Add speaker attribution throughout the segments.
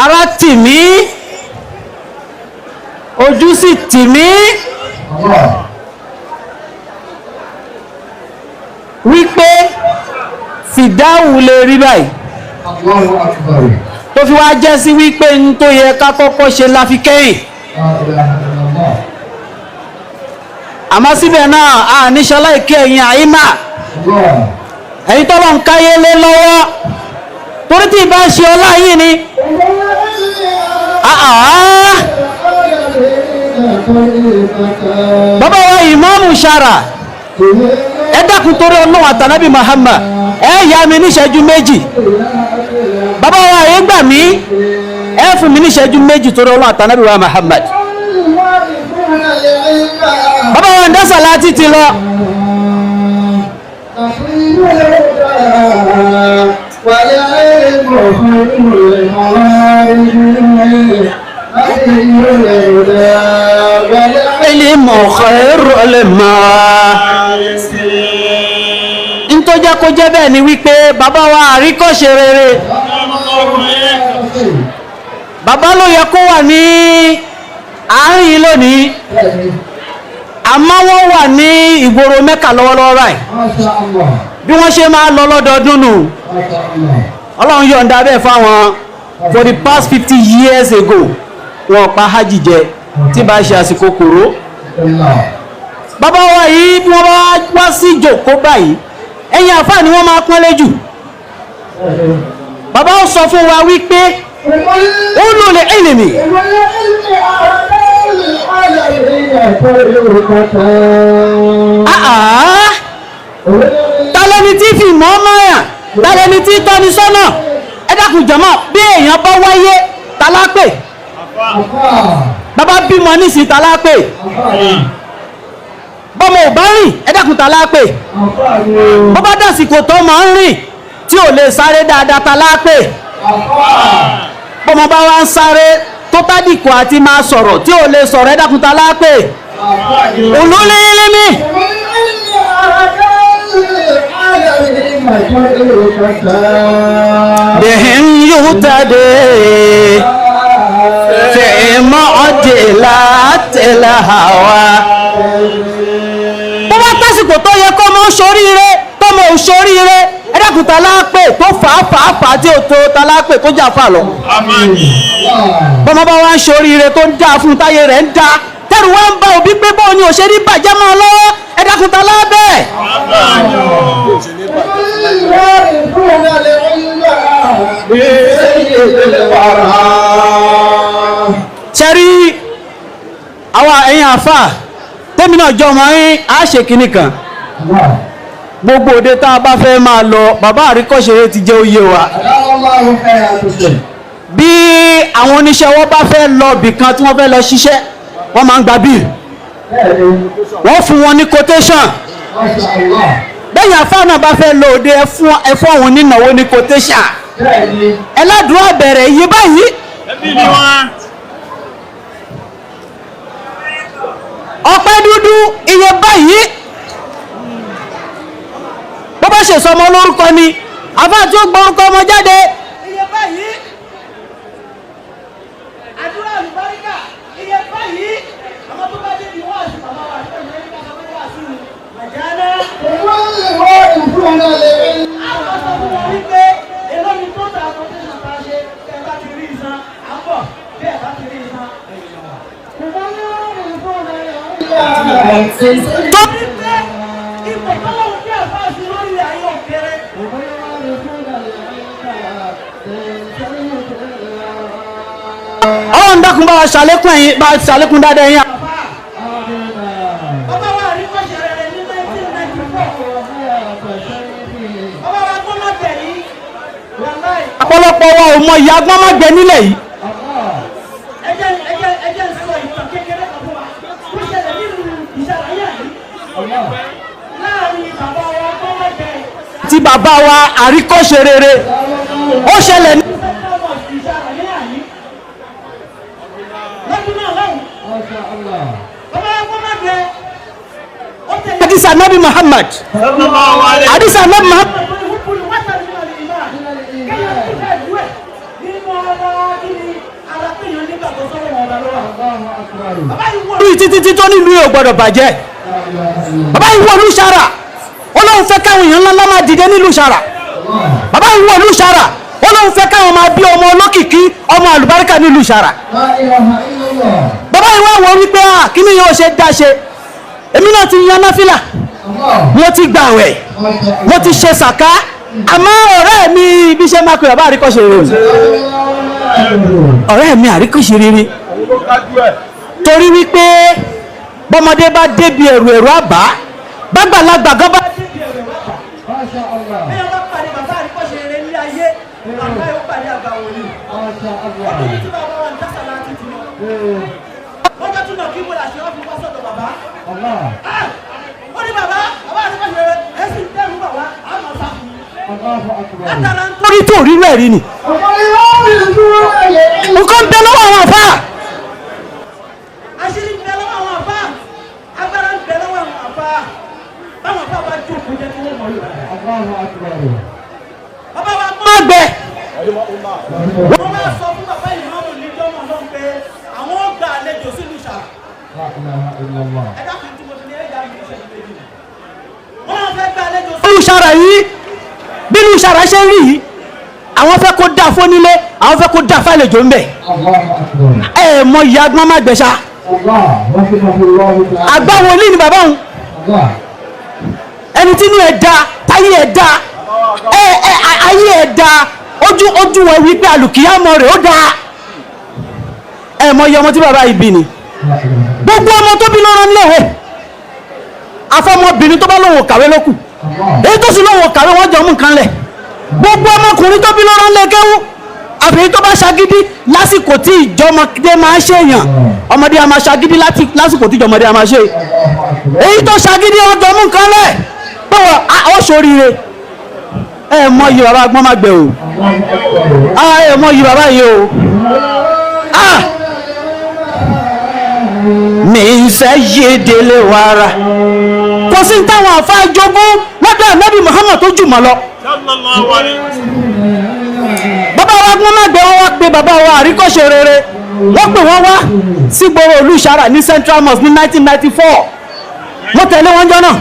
Speaker 1: Ara tì mí, ojú sì tì mí wípé fìdáhù lè rí báyìí tó fi wá jẹ́ sí wípé n tó yẹ ká kọ́kọ́ ṣe la fi kẹ́yìn. Àmọ́ síbẹ̀ náà a ní ṣaláìkí ẹ̀yin àìmà, ẹ̀yin tọ́lọ̀ ń káyé lé lọ́wọ́, torí tí ìbá ṣe ọlá yìí ni. Bàbá wa ìmáàmù Ṣara, ẹ dákun torí Ọlọ́run àtànábì Muhammad, ẹ yá mi níṣẹ́jú méjì. Bàbá wa yìí gbà mí, ẹ fún mi níṣẹ́jú méjì torí Ọlọ́run àtànábì wa Muhammad. Bàbá wa ń dẹ́sà láti ti lọ. Ilmu khairul mawaris. N tó jẹ́ kó jẹ́ bẹ́ẹ̀ ni wípé bàbá wa àríkọ́ṣe rere, bàbá ló yẹ kó wà ní àárín yìí lónìí, àmọ́ wọ́n wà ní ìgboro Mẹ́kà lọ́wọ́lọ́wọ́ báyìí. Bí wọ́n ṣe máa lọ lọ́dọọdún nù, Ọlọ́run yọ̀ǹda bẹ́ẹ̀ fáwọn. For the past 50 years ago, wọn pa hajj jẹ tí bá ṣe àsìkò kòró. Bàbá wa yìí bí wọ́n bá wá sí ìjòkó báyìí, ẹ̀yin àfáà ni wọ́n máa pọ́nlé jù. Bàbá ó sọ fún wa wípé ulul ilmi. Tálẹ́ni tí fi mọ́ mọ́yà, tálẹ́ni tí tọ́ni sọ́nà. Ẹ dákun jọ̀mọ́, bí èèyàn bá wáyé talápè, bàbá bímọ nísìn talápè, bọ́mọ ò bá rìn, ẹ dákun talápè, bọ́bá dàsìkò tó máa ń rìn tí ò lè sáré dáadáa talápè, bọ́mọ bá wá ń sáré tó tádìkù àti máa sọ̀rọ̀ tí ò lè sọ̀rọ̀, ẹ dákun talápè. Ulul ilmi. Bihim yuhtadi fi mu'jilatil hawa. Bó bá tásìkò tó yẹ kó mọ́ ṣoríire, tó mọ́ ṣoríire, ẹ dákun talápè tó fà á fà á fà á tí ò tó talápè tó jà fà lọ. Bọ́mọ bá wá ń ṣoríire tó ń dá fún táyé rẹ̀ ń dá, tẹ́rù wá ń bá òbí pé bóun ni òṣèré bàjẹ́ máa lọ́wọ́, ẹ dákun talábẹ́. Ṣẹ́rí àwọn ẹ̀yin àfà tẹ́mi náà jọ ọmọ yín á ṣe kinní kan. Gbogbo òde tá a bá fẹ́ máa lọ, bàbá àríkọ́ṣeré ti jẹ́ oyè wa. Bí àwọn oníṣẹ́ ọwọ́ bá fẹ́ lọ bìkan tí wọ́n fẹ́ lọ ṣiṣẹ́, wọ́n máa ń gba bíìlì, wọ́n fún wọn ní quotation. Bẹ́yìn àfáà náà bá fẹ́ lọ òde, ẹ fún àwọn onínáwó ní quotation. Ẹ ládùúrà bẹ̀rẹ̀ iye báyìí. Ọpẹ́ dúdú iye báyìí. Bó bá ṣe sọmọ lórúkọ ni, àfáà tí ó gbọ́ orúkọ ọmọ jáde iye báyìí. Àdúrà àlùbáríkà iye báyìí. Àwọn tó bá débi wá sí bàbá wa àti ẹ̀mí ẹ̀mí ká wá sí mi. Màjánà. Àwọn sọ fún wọn wípé èló ni tó ta quotation tá a ṣe, tẹ́ ẹ bá ti rí ìsan, à ń bọ̀, bí ẹ bá ti rí ìsan, ẹ̀yìn lọ. Torí pé ipò tọ́lọ́run bí àfáà sí lórí ayé òkèrè. Ọlọ́run dákun bá wa ṣàlékún ẹ̀yin, bá wa ṣàlékún dáadáa ẹ̀yin. Bàbá wa àríkọ́ṣe rere ní 1994. Bàbá wa gbọ́mọ̀gbẹ̀ yìí. Ọ̀pọ̀lọpọ̀ wa ò mọ ìyá gbọ́mọ̀gbẹ̀ nílẹ̀ yìí. Ẹ jẹ́ ń sọ ìtàn kékeré kan fún wa. Ó ṣẹlẹ̀ nílùú Ìṣàlàyé yìí. Láàrin bàbá wa gbọ́mọ̀gbẹ̀ àti bàbá wa àríkọ́ṣe rere. Ó ṣẹlẹ̀ ní Hadith Nabi Muhammad. Hadith Nabi Muhammad. Bí títí tó nílùú yóò gbọdọ̀ bàjẹ́. Bàbá yìí wọ̀lú Ìṣàrà, ó lóun fẹ́ káwọn èèyàn ńlá ńlá máa dìde nílùú Ìṣàrà. Bàbá yìí wọ̀lú Ìṣàrà, ó lóun fẹ́ káwọn máa bí ọmọ olókìkí, ọmọ àlùbáríkà nílùú Ìṣàrà. Bàbá yìí wá wọ wípé à kí ni yóò ṣe dá ṣe, èmi náà ti yan náfìlà, mo ti gbàwẹ̀, mo ti ṣe sàká, àmọ́ ọ̀rẹ́ mi bí ṣe máa pe bàbá àríkọ́ṣe rere, ọ̀rẹ́ mi àríkọ́ṣe rere, torí wípé bọ́mọdé bá débi ẹ̀rù ẹ̀rù àbá, bàgbàlagbà gan bá débi ẹ̀rù ẹ̀rù àbá. Bí wọ́n bá pàdé bàbá àríkọ́ṣe rere ní ayé, bàbá yóò pàdé àgbà wòlíì. Ọdún yìí tí bàbá wa ń dásà láti ti lọ. Lọ́jọ́ tún náà kí mo là ṣe wọ́n fi wá sọ̀dọ̀ bàbá. Ó ní bàbá, bàbá àríkọ́ṣe rere, ẹ̀ sì ń dẹ́rù bàbá, àmọ́ sá fún mi. Látara ń torí tó rírú ẹ̀rí ni. Nǹkan bẹ lọ́wọ́ àwọn àfáà. Àṣírí ń bẹ lọ́wọ́ àwọn àfáà. Agbára ń bẹ lọ́wọ́ àwọn àfáà. Báwọn àfáà bá jókòó jẹ́ kí wọ́n mọ̀ lò. Bàbá wa má gbẹ. Wọ́n máa sọ fún bàbá ìmáàmù níjọ́ náà lọ́n pé àwọn ó gba àlejò sílùú Ìṣàrà. Ẹ dákun tí mo ti ní ẹ̀yà mi ìṣẹ́jú méjì. Wọ́n náà fẹ́ gba àlejò sílùú Ìṣàrà yìí. Bí ìlú Ìṣàrà ṣe ń rí yìí, àwọn fẹ́ kó dáa fónílé, àwọn fẹ́ kó dáa fàlejò ń bẹ̀. Ẹ mọ ìyá agbọ́n má gbẹ̀ṣà. Àgbà wòlíì ni bàbá òun. Ẹni tí inú ẹ̀ da, táyé ẹ̀ da, ẹ ẹ ayé ẹ̀ da, ojú ojú wọn wípé àlùkìyámọ̀ rẹ̀ ó da. Ẹ mọ iye ọmọ tí bàbá yìí bí ni. Gbogbo ọmọ tó bí lọ́rọ́ nílẹ̀ afọmọbìnrin tó bá lóun ò kàwé lókù. Èyí tó sì lóun ò kàwé wọ́n jọ mú nǹkan lẹ̀. Gbogbo ọmọkùnrin tó bí lọ́rọ́ ńlẹ̀ kéwú, àfẹ́yí tó bá ṣagídí lásìkò tí ìjọmọdé máa ń ṣèyàn, ọmọdé a máa ṣagídí lásìkò tí ìjọmọdé a máa ṣe. Èyí tó ṣagídí wọ́n jọ mú nǹkan lẹ̀ báwo ó ṣoríire. Ẹ mọ iye bàbá agbọ́n má gbẹ o, ẹ mọ iye bàbá yìí o. Mi ń fẹ́ yé délé wàrà. Kò sí táwọn àfa jogún lọ́dọ̀ Ànábì Muhammad tó jùmọ̀ lọ. Bàbá wa gbọ́n má gbé wọn wá pé bàbá wa àríkọ́ṣe rere, wọ́n pè wọ́n wá sí gbòòrò ìlú Ìṣàrà ní Central Mosque ní 1994. Mo tẹ̀lé wọn jọ náà.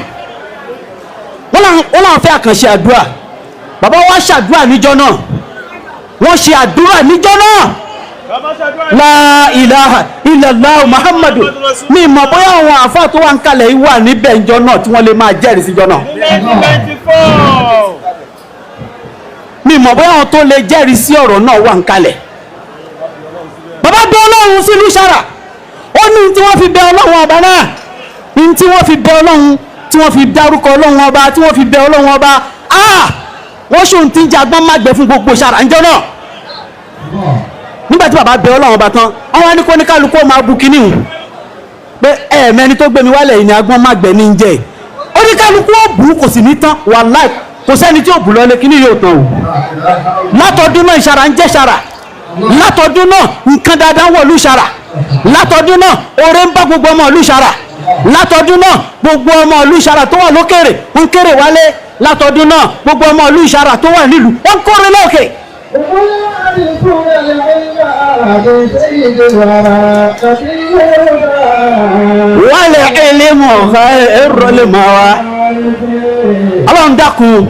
Speaker 1: Wọ́n làwọn fẹ́ àkànṣe àdúrà. Bàbá wa ṣàdúrà níjọ́ náà. Wọ́n ṣe àdúrà níjọ́ náà. La ilaha illallah Muhammadu. Mi mọ̀ bóyá àwọn àáfàá tó wà ń kalẹ̀ yìí wà níbẹ̀ níjọ́ náà tí wọ́n lè máa jẹ́rìí síjọ́ náà. Mi mọ̀ bóyá àwọn tó lè jẹ́rìí sí ọ̀rọ̀ náà wà ń kalẹ̀. Bàbá bẹ Ọlọ́run sílùú Ìṣàrà. Ó ní tí wọ́n fi bẹ Ọlọ́run ọba náà, ní tí wọ́n fi bẹ Ọlọ́run, tí wọ́n fi dárúkọ Ọlọ́run ọba, tí wọ́n fi bẹ Ọlọ́run ọba. Wọ́n ṣòun tí ń jagbọ́n má gbẹ fún gbogbo Ìṣàrà níjọ́ náà. Nígbà tí bàbá bẹ Ọlọ́run ọba tán, wọ́n wá ní kó ní kálukú ó máa bu kínní hùn pé ẹ̀ẹ̀mẹ́ni tó gbé mi wálẹ̀ yìí ni agbọ́n má gbẹ ní ń jẹ́. Ó ní kálukú ó bù kò sì ní tán, wàláì kò sẹ́ni tí ò bù lọ́lé kínní yóò tán o. Látọdún náà Ìṣàrà ń jẹ́ Ìṣàrà. Látọdún náà nǹkan dáadáa ń wọ̀lú Ìṣàrà. Látọdún náà oore ń bá gbogbo ọmọ ìlú Ìṣàrà. Látọdún náà gbogbo ọmọ ìlú Ìṣàrà tó wà lókèrè ń kéré wálé. Látọdún náà gbogbo ọmọ ìlú Ìṣàrà tó wà nílùú ó ń kórè lókè. Wálé ẹlẹ́mọ̀ ẹ̀rọ lè máa wá. Ọlọ́run dákun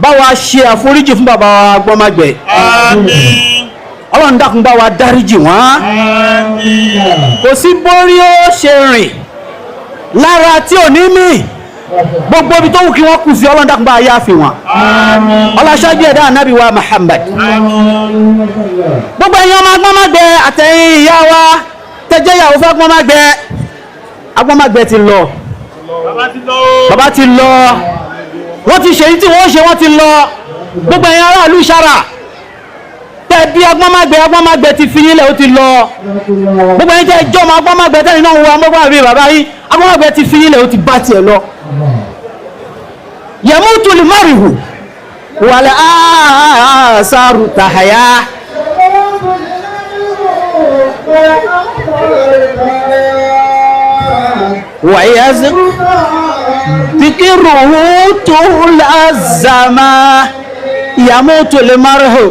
Speaker 1: bá wa ṣe àforíjì fún bàbá wa Agbọ́nmágbẹ̀.
Speaker 2: Àmín.
Speaker 1: Ọlọ́run dákun bá wa dáríjì wọ́n.
Speaker 2: Àmín.
Speaker 1: Kò sí bórí ó ṣe rìn lára tí ò ní mì. Gbogbo ibi tó wù kí wọ́n kù sí, Ọlọ́run dákun bá yá fi wọ́n.
Speaker 2: Àmín.
Speaker 1: Ọlọ́ṣáájú ẹ̀dá Ànábì wa Muhammad.
Speaker 2: Àmín.
Speaker 1: Gbogbo ẹ̀yin ọmọ Agbọ́nmágbẹ̀ àtẹ̀yìn ìyá wa tẹ́jẹ́ ìyàwó fún Agbọ́nmágbẹ̀. Agbọ́nmágbẹ̀ ti lọ.
Speaker 2: Bàbá ti lọ o.
Speaker 1: Bàbá ti lọ. Wọ́n ti ṣe èyí tí wọ́n ṣe, wọ́n ti lọ. Gbogbo ẹ̀yin aráàlú Ìṣàrà tẹ́ bí Agbọ́nmágbẹ̀, Agbọ́nmágbẹ̀ ti fi yín lẹ̀, ó ti lọ. Gbogbo ẹ̀yin tẹ́ jọ́ ọmọ Agbọ́nmágbẹ̀ tẹ́lẹ̀ náà ń wo Agbọ́nmágbẹ̀ bàbá yín, Agbọ́nmágbẹ̀ ti fi yín lẹ̀, ó ti bá tiẹ̀ lọ. Yamutu limarihu wàlẹ̀ àṣàrù tàhàyà. Wàyẹ̀sì fikiruhu tó lázàmà yamutu limarihu.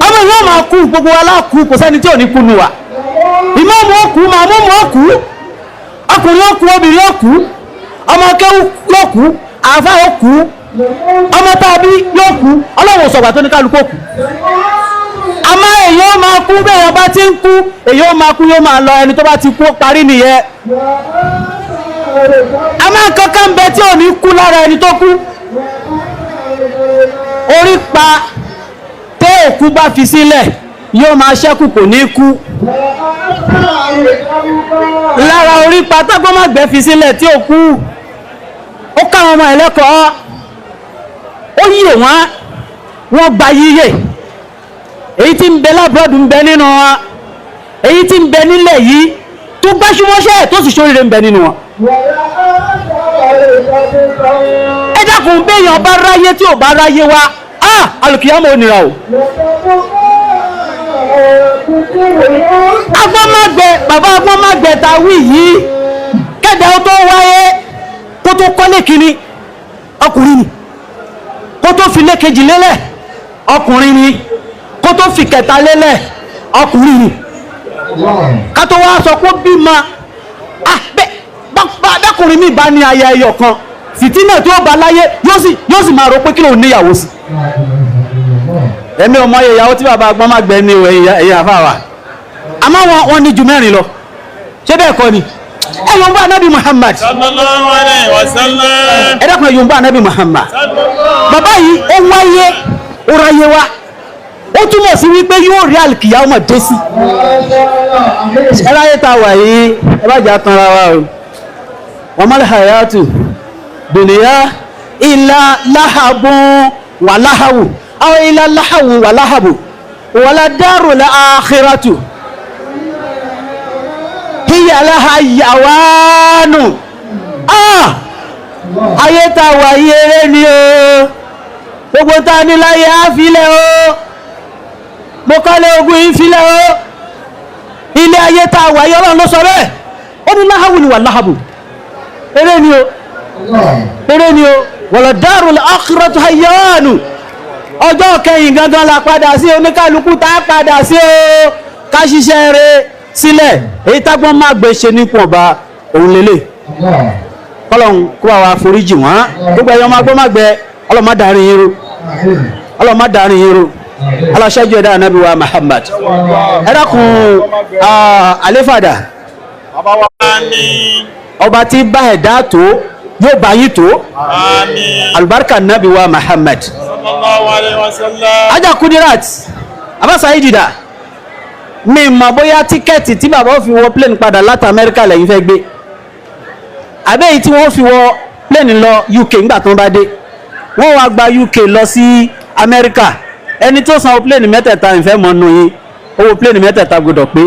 Speaker 1: Ọmọ yóò máa kú, gbogbo wa láàkú, kò sẹ́ni tí ò ní kú nu wa, Ìmáàmù ó kú, màmúmù ó kú, ọkùnrin ó kú, obìnrin ó kú, ọmọ kéwú yóò kú, àáfà ó kú, ọmọ tàbí yóò kú. Ọlọ́run ò sọ̀gbà tó ní kálukú ó kú. Àmọ́ èyí ó máa kú, bẹ́ẹ̀ yẹn bá ti ń kú, èyí ó máa kú, yóò máa lọ. Ẹni tó bá ti kú ó parí nìyẹn. Àmọ́ nǹkan kan ń bẹ tí ò ní kú lára ẹni tó kú. Orí pa tẹ́ òkú bá fi sílẹ̀ yóò máa ṣẹ́kù, kò ní kú. Lára orí pa tágbọ́n má gbẹ́ fi sílẹ̀ tí ò kú, ó káwọn ọmọ ẹlẹ́kọ̀ọ́, ó yíyè wọ́n, wọ́n gba yíyè. Èyí tí ń bẹ lábúrọ̀dù ń bẹ nínú wọn, èyí tí ń bẹ nílẹ̀ yìí tó gbáṣúmọ́ṣẹ́ tó sì ṣoríire ń bẹ nínú wọn. Ẹ dákun, béèyàn bá ráyé tí ò bá ráyé wa, alùkìyámọ̀ ò nira o. Agbọ́nmágbẹ, bàbá agbọ́nmágbẹ ta wí yìí, kẹ́dà ó tó wáyé, kó tó kọ́lé kínní, ọkùnrin ni, kó tó fi lé kejì lélẹ̀, ọkùnrin ni, kó tó fi kẹta lélẹ̀, ọkùnrin ni, ká tó wá sọ pé bímọ. Bẹ́kùnrin mi bá ní aya ẹyọ kan, fìtínà tí ó bá láyé yóò sì máa rò pé kí lòun níyàwó sí. Èmi ò mọ ìyàwó tí bàbá agbọ́n má gbẹ ní ìwé ẹ̀yìn àfáwà, àmọ́ wọn ní ju mẹ́rin lọ, ṣé bẹ́ẹ̀ kọ́ ni? Ẹ yóò ń bá anabi Muhammad
Speaker 2: Sallallahu alayhi wa sallam.
Speaker 1: Ẹ dákun, ẹ yóò ń bá anabi Muhammad. Bàbá yìí ó wáyé, ó ráyé wá, ó túmọ̀ sí wípé yóò rí àlùkìyà ọmọ dé sí. Ẹ láyé tá a wà yìí, ẹ bá jà tanra wa o. Wa mal hayatu dunya illa lahabun wa lahawu aw illa lahawu wa lahabu wala darul akhiratu hiya laha yawanu. Ayé tá a wà yìí eré ni o, gbogbo tá a ní láyé á filẹ̀ o, mo kọ́lé ogun yìí filẹ̀ o. Ilé ayé tá a wà yìí, Ọlọ́run ló sọ bẹ́ẹ̀, ó ní láhàwù ni wà láhàbù, eré ni o, eré ni o. Wala darul akhiratu hayyanu, ọjọ́ kẹyìn gangan la padà sí, oníkálukú tá a padà sí o, ká ṣiṣẹ́ rẹ̀ sílẹ̀. Èyí tágbọ́n má gbé ṣe nípò ọba òun lélẹ̀, kọ́lọ́hún kó bá wa foríjì wọ́n. Gbogbo ẹ̀yọ́ máa gbọ́ má gbẹ, Ọlọ́run má darí yín rú, Ọlọ́run má darí yín rú. Aláṣẹ́jú ẹ̀dá ànábì wa Muhammad. Ẹ dákun, àléfàdà.
Speaker 2: Àmín.
Speaker 1: Ọba tí bá ẹ̀dá tó yóò bá yín tó.
Speaker 2: Àmín.
Speaker 1: Alùbáríkà nàbí wa Muhammad.
Speaker 2: Sallallahu alayhi wa sallam.
Speaker 1: Ajá Kudirat Abasa Idida, mi mọ̀ bóyá tíkẹ́ẹ̀tì tí bàbá ó fi wọ plane padà láti Amẹ́ríkà lẹ́yìn fẹ́ gbé, àbẹ́ èyí tí wọ́n fi wọ plane lọ UK nígbà tó ń bá dé, wọ́n wá gba UK lọ sí Amẹ́ríkà. Ẹni tó san owó plane mẹ́tẹ̀ẹ̀ta, ìfẹ́ mọ́ nù yín, owó plane mẹ́tẹ̀ẹ̀ta gbọdọ̀ pé.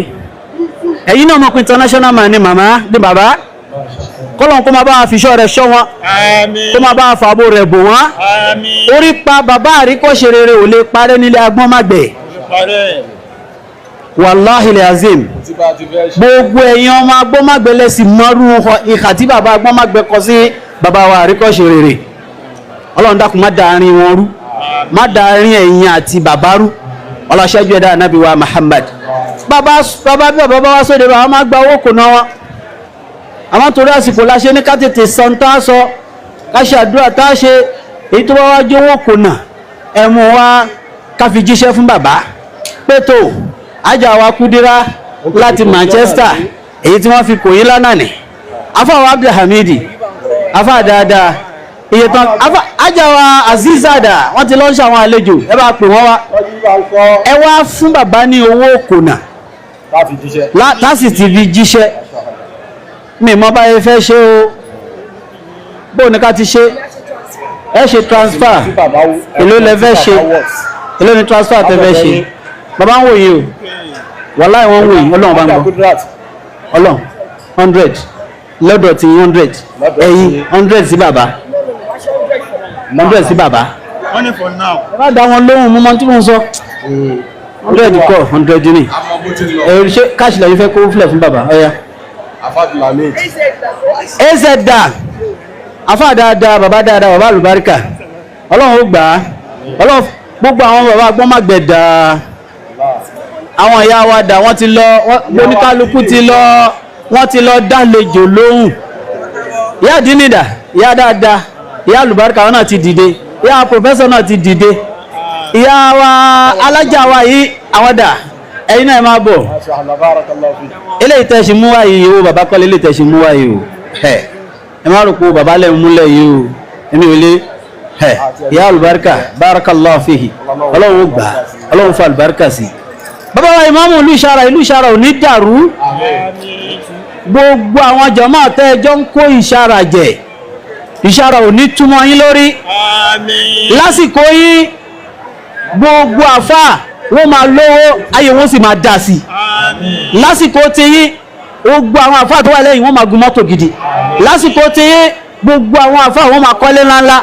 Speaker 1: Ẹ̀yin náà mọ̀ pé international man ni màmá ní bàbá. Kọ́lọ́n kó máa bá wa fi ṣọ́ rẹ̀ ṣọ́ wọn.
Speaker 2: Àmín.
Speaker 1: Kó máa bá wa fàbò rẹ̀ bò wọ́n.
Speaker 2: Àmín.
Speaker 1: Orí pa bàbá àríkọ́ṣe rere ò lè parẹ́ nílé agbọ́n má gbẹ̀.
Speaker 2: Parẹ́.
Speaker 1: Wàláhìlẹ̀ azim, gbogbo ẹ̀yin ọmọ agbọ́n má gbẹ̀ lẹ́sìn mọ́rú ìhà tí bàbá agbọ́n má gbẹ̀ kọ sí bàbá wa àríkọ́ṣe rere. Ọlọ́run dákun, má dàárín wọn rú, má dàárín ẹ̀yin àti bàbá rú. Ọlọ́ṣẹ́jú ẹ̀dá ànábì wa Muhammad. Bàbá bàbá bí bàbá bá wá sóde, bàbá má gba owó kò ná wọn, àmọ́ torí àsìkò la ṣe ní ká tètè san tá a sọ, ká ṣe àdúrà tá a ṣe. Èyí tó bá wá jówó kò nà, ẹ̀mú wa ká fi jíṣẹ́ fún bàbá pé tó ajá wa Kúdírá láti Manchester, èyí tí wọ́n fi kò yín lánàá ní afáwọn Abdulhamidi, afá dáadáa, iye tán afá ajá wa Azizada, wọ́n ti lọ́ọ́ ṣàwọn àlejò. Ẹ bá pè wọ́n wá, ẹ wá fún bàbá ní owó kò nà láti ti fi jíṣẹ́. Mi mọ báyìí fẹ́ ṣe o, bó ní ká ti ṣe? Ẹ ṣe transfer. Èló lẹ fẹ́ ṣe? Èló ni transfer tẹ fẹ́ ṣe? Bàbá ń wò yìí o, wàláì wọ́n ń wò yìí. Ọlọ́run bá ń gbọ́, Ọlọ́run. 100 lọ́dọ̀ tí, 100 ẹ̀yin, 100 sí bàbá, 100 sí bàbá.
Speaker 2: Wọ́n ní for now.
Speaker 1: Ẹ má dá wọn lóhùn, mo mọ tí mo ń sọ. 100 kọ́, 100 ní ẹ ṣe cash lẹ́yìn fẹ́ kó fílẹ̀ fún bàbá ọ̀ya. Az da afa dáadáa, bàbá dáadáa, bàbá àlùbáríkà, Ọlọ́run ó gbà á. Ọlọ́run, gbogbo àwọn bàbá agbọ́n má gbẹ dáa. Àwọn ìyá wa dà, wọ́n ti lọ, oníkálukú ti lọ, wọ́n ti lọ dálejò lóhùn. Ìyá àdínìdà, ìyá dáadáa, ìyá àlùbáríkà, wọn náà ti dìde. Ìyá pòfẹ́sọ̀ náà ti dìde. Ìyá wa alájà wa yìí, àwọn dà, ẹ̀yin náà ẹ máa bọ̀. Eléyìí tẹ́ ṣe mú wá yìí o, bàbá kọ́lé, eléyìí tẹ́ ṣe mú wá yìí o, ẹ ẹ má rò pé o bàbá lẹ̀ ń múlẹ̀ yìí o, èmi ò lè ẹ. Ìyá àlùbáríkà, barakallahu fihi, Ọlọ́run ó gbà, Ọlọ́run fa àlùbáríkà sí. Bàbá wa ìmáàmù ìlú Ìṣàrà, ìlú Ìṣàrà ò ní dàrú. Gbogbo àwọn jàmáà tẹ́ ẹjọ́ ń kó Ìṣàrà jẹ, Ìṣàrà ò ní túmọ̀ yín lórí.
Speaker 2: Àmín.
Speaker 1: Lásìkò yín, gbogbo àfáà wọ́n máa lówó, ayé wọn sì máa dà sí.
Speaker 2: Àmín.
Speaker 1: Lásìkò tí yín, gbogbo àwọn àfáà tó wà lẹ́yìn wọ́n máa gun mọ́tò gidi. Lásìkò tí yín, gbogbo àwọn àfáà wọ́n máa kọ́lé ńláńlá.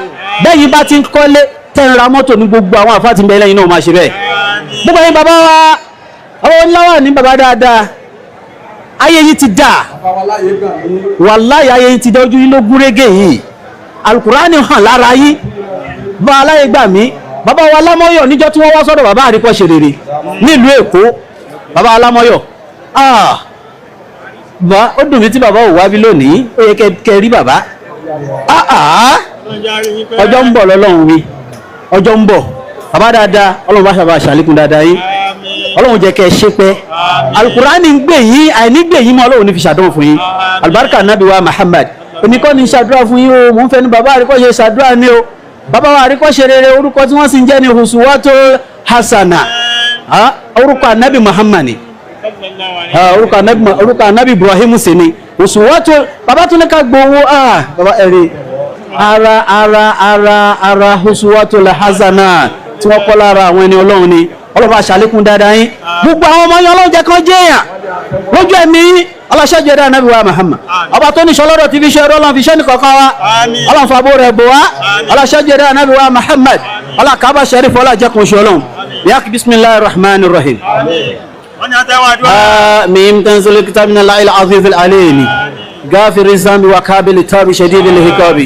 Speaker 1: Bẹ́ẹ̀ yín bá ti ń kọ́lé tẹ́ ń ra mọ́tò ní, gbogbo àwọn àfáà tí ń bẹ lẹ́yìn náà máa ṣe bẹ́ẹ̀. Gbogbo ẹ̀yin bàbá wa, àwọn ńlá wà ní bàbá dáadáa, ayé yìí ti dà, wàláyé, ayé yìí ti dà, ojú yín ló gúnrégé yìí, alukurani hàn lára yín. Bá aláyé gbà mí, bàbá wa Lámọ́yọ̀, níjọ́ tí wọ́n wá sọ́dọ̀ bàbá àríkọ́ṣe rere nílùú Èkó, bàbá wa Lámọ́yọ̀, ah bá ó dùn mí tí bàbá ò wá bí lónìí, ó yẹ kẹ́ rí bàbá. Ah ah, ọjọ́ ń bọ̀ lọ́lọ́run mi, ọjọ́ ń bọ̀. Bàbá dáadáa, Ọlọ́run bá ṣàbà ṣàlékún dáadáa yín, Ọlọ́run jẹ́ kẹ́ ẹ ṣe pẹ́. Alukurani ń gbè yín, àìní gbè yín mọ́, Ọlọ́run ní fi ṣàdánwò fún yín. Alibarika nabi wa Muhammad. Èmi kọ́ ni ṣàdúrà fún yín o, mò ń fẹ́ ní bàbá àríkọ́ṣe ṣàdúrà ni o. Bàbá wa àríkọ́ṣe rere, orúkọ tí wọ́n sì ń jẹ́ ní Husuwato Hasana. Ah, orúkọ anabi Muhammad ni. Ah, orúkọ anabi, orúkọ anabi Ibrahim sì ni Husuwato. Bàbá tún ní ká gbowó. Ah, bàbá ẹ̀rí ara ara ara ara Husuwato Hasana tí wọ́n kọ́ lára àwọn ẹni Ọlọ́run ni. Ọlọ́run bá ṣàlékún dáadáa yín. Gbogbo àwọn ọmọ yẹn, Ọlọ́run jẹ́ kán jẹ́ èèyàn lójú ẹ̀mí yín. Ọlọ́ṣẹ́jọ́ ẹ̀dá anabi wa Muhammad, ọba tó ní sọlọ́dọ̀ tí fi ṣe ẹ̀rọ, Ọlọ́run fi ṣẹ́ nìkọ̀ọ̀kan wa.
Speaker 2: Àmín.
Speaker 1: Ọlọ́run fàbó rẹ̀ bò wá. Ọlọ́ṣẹ́jọ́ ẹ̀dá anabi wa Muhammad, ọlọ́kàbà sẹ́rífù, ọlọ́jẹ́kùn ṣe Ọlọ́run yàkí. Bismillahir rahmanir rahim.
Speaker 2: Wọ́n ní àtẹ́wọ́ àdúrà.
Speaker 1: ميم تنزل الكتاب من الله العزيز العليم غافر الذنب وقابل التوب شديد العقاب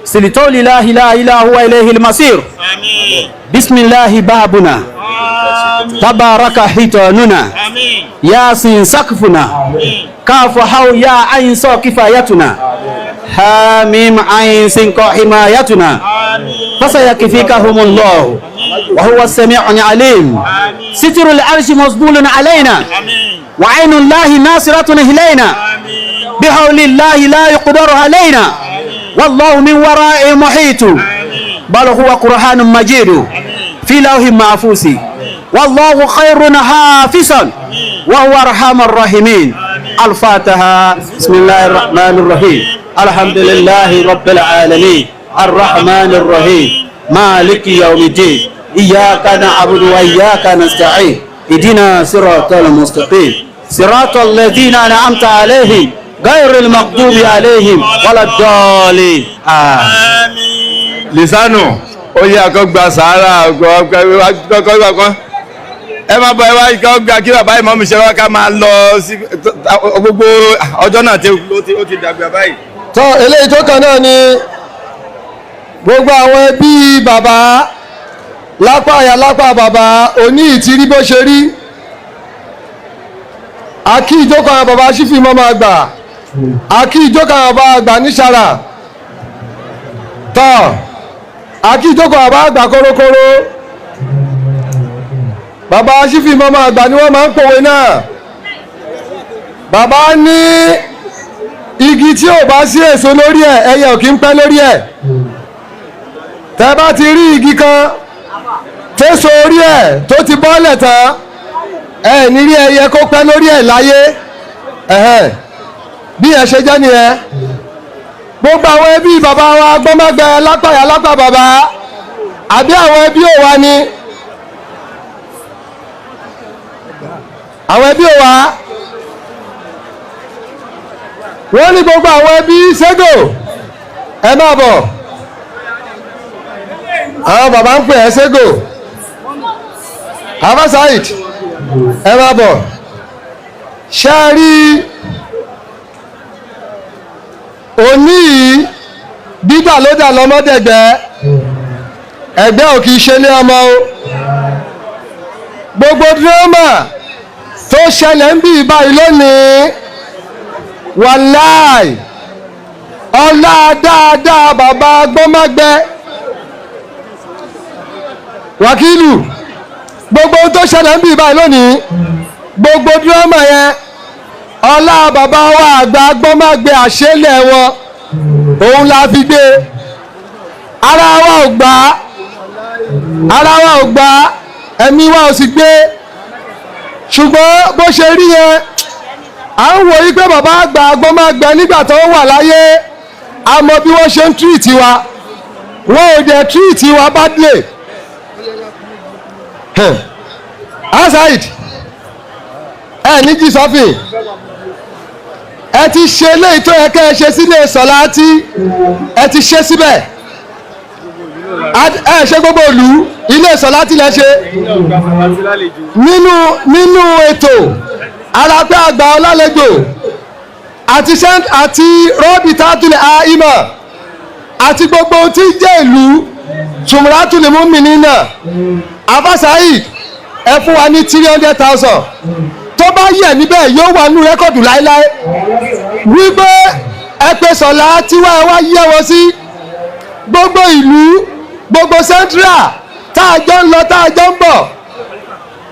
Speaker 1: سلطان لا اله الا هو اليه المصير.
Speaker 2: Àmín.
Speaker 1: بسم الله بابنا.
Speaker 2: Àmín.
Speaker 1: تبارك حيطاننا.
Speaker 2: Àmín.
Speaker 1: ياسين سقفنا. كاف حو يا عين صا كفايتنا. حاميم عين سين قا حمايتنا.
Speaker 2: Àmín.
Speaker 1: فسيكفيكهم الله وهو السميع العليم.
Speaker 2: Àmín.
Speaker 1: ستر العرش مسدول علينا.
Speaker 2: Àmín.
Speaker 1: وعين الله ناصرة إلينا.
Speaker 2: Àmín.
Speaker 1: بحول الله لا يقدر علينا، والله من وراء محيط. بل هو قرآن مجيد في لوح محفوظ، والله خير حافظا وهو أرحم الراحمين. الفاتحة. بسم الله الرحمن الرحيم. الحمد لله رب العالمين الرحمن الرحيم مالك يوم الدين. إياك نعبد وإياك نستعين. اهدنا صراط المستقيم، صراط الذين أنعمت عليهم غير المغضوب عليهم ولا الضالين. آمين.
Speaker 2: Àmín.
Speaker 3: Lisanu ó yẹ kó gba sàárà kọ́ ẹ má bọ, ẹ wá kó gba kí bàbá ìmọ̀mù ṣe wá, ká máa lọ sí gbogbo ọjọ́ náà tí ó ti dàgbà báyìí.
Speaker 4: Tọ́ eléyìí tó kàn náà ni gbogbo àwọn ẹbí bàbá lápá àyà lápá bàbá òní ìtìrí bó ṣe rí. Akí ìjókòó àwọn bàbá sífì mọ́ máa gbà, akí ìjókòó àwọn bàbá àgbà níṣàrà tọ́, akí ìjókòó bàbá àgbà kórókóró. Bàbá sífì mọ́ máa gbà ni wọ́n máa ń pòwe náà. Bàbá ní igi tí ò bá sí èso lórí ẹ̀, ẹyẹ ò kí ń pẹ́ lórí ẹ̀. Tẹ́ bá ti rí igi kan tẹ́so orí ẹ̀ tó ti bọ́lẹ̀ tán, ẹ ní rí ẹyẹ kó pẹ́ lórí ẹ̀ láyé. Ẹ̀hẹ́n, bí ẹ ṣe jẹ́ nìyẹn. Gbogbo àwọn ẹbí bàbá wa gbọ́mágbẹ lápáyà lápá bàbá, àbí àwọn ẹbí ò wá ni? Àwọn ẹbí ò wá? Wọ́n ní gbogbo àwọn ẹbí Ségò, ẹ máa bọ̀. Àwọn bàbá ń pè ẹ́, Ségò Abasaid, ẹ máa bọ̀. Ṣe é rí òní yìí, dídà ló dà lọ́mọdẹ̀gbẹ́, ẹgbẹ́ ò kì í ṣe lé ọmọ o. Gbogbo dírámà ṣẹlẹ̀ ń bí ìbáyìí lónìí, wàláì ọlá dáadáa bàbá gbọ́mágbẹ́ wákìlù, gbogbo ohun tó ṣẹlẹ̀ ń bí ìbáyìí lónìí, gbogbo dírámà yẹn, ọlá bàbá wa àgbà gbọ́mágbẹ́ àṣẹlẹ̀ wọn òun la fi gbé. Ara wa ò gbà, ara wa ò gbà, ẹ̀mí wa ò sì gbé. Ṣùgbọ́n bó ṣe rí yẹn, à ń wòye pé bàbá àgbà agbọ́mágbẹ́ nígbà tó wà láyé, a mọ bí wọ́n ṣe ń tírìtì wa, wọn ò dẹ̀ tírìtì wa badly. Aside ẹ ní jí sọ́fìn, ẹ ti ṣe eléyìí tó yẹ kẹ́ ẹ ṣe sílé sọ̀láàtì, ẹ ti ṣe síbẹ̀, ẹ ṣe gbogbo ìlú ilé sọ̀láàtì lẹ ṣe nínú ètò alápẹ́ àgbà ọlálejò àti àti rọ́bì tátùlẹ̀ àìmọ̀ àti gbogbo tí ń jẹ́ ìlú tùmùràtùlẹ̀ múmi náà. Afasaid ẹ fún wa ní 300,000, tó bá yẹ níbẹ̀ yóò wà nínú rẹ́kọ̀dù láéláé wípé ẹ pé sọ̀lá tiwa ẹ wá yẹ wọn sí gbogbo ìlú, gbogbo central tá a jọ ń lọ tá a jọ ń bọ̀,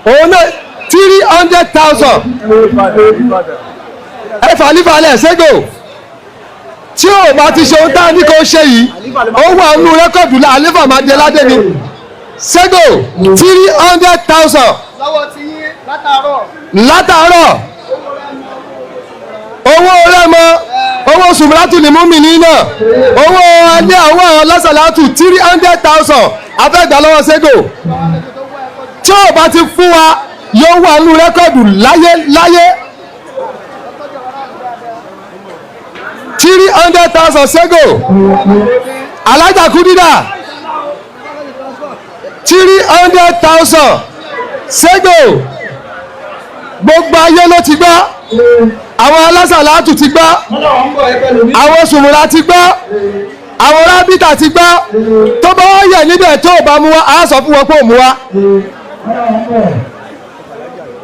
Speaker 4: òun náà 300,000 ẹ fàlífàlẹ̀ ṣẹ́gò tí ò bá ti ṣe ohun tá a ní kó ṣe yìí, ó wà nínú rẹ́kọ̀dù àlefa máa di aládé ni. Ṣẹ́gò 300,000 látàárọ̀, owó rẹ́mọ, owó sùmùràtù ní múmi náà, owó alẹ́ àwọn ọlọ́sàlátù 300,000 afẹ́gbà lọ́wọ́ ṣẹ́gò tí ò bá ti fún wa yóò wà nínú rẹ́kọ̀dù láyé láyé. 300,000 ṣẹ́gò alájà kúdídà 300,000 ṣẹ́gò. Gbogbo ayé ló ti gbọ́, àwọn alásàlátù ti gbọ́, àwọn sùmùrà ti gbọ́, àwọn rábìtà ti gbọ́. Tó bá wọ́n yẹ̀ níbẹ̀ tó bá mú wa, á sọ fún wọn pé ò mú wa.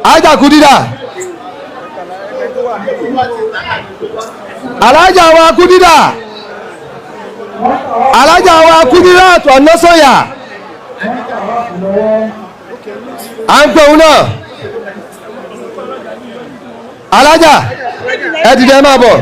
Speaker 4: Alájà kúdídà, alájà wa kúdídà, alájà wa kúdídà ọ̀nà sọ̀yà à ń pè òun náà. Alájà ẹ dìde ẹ máa bọ̀.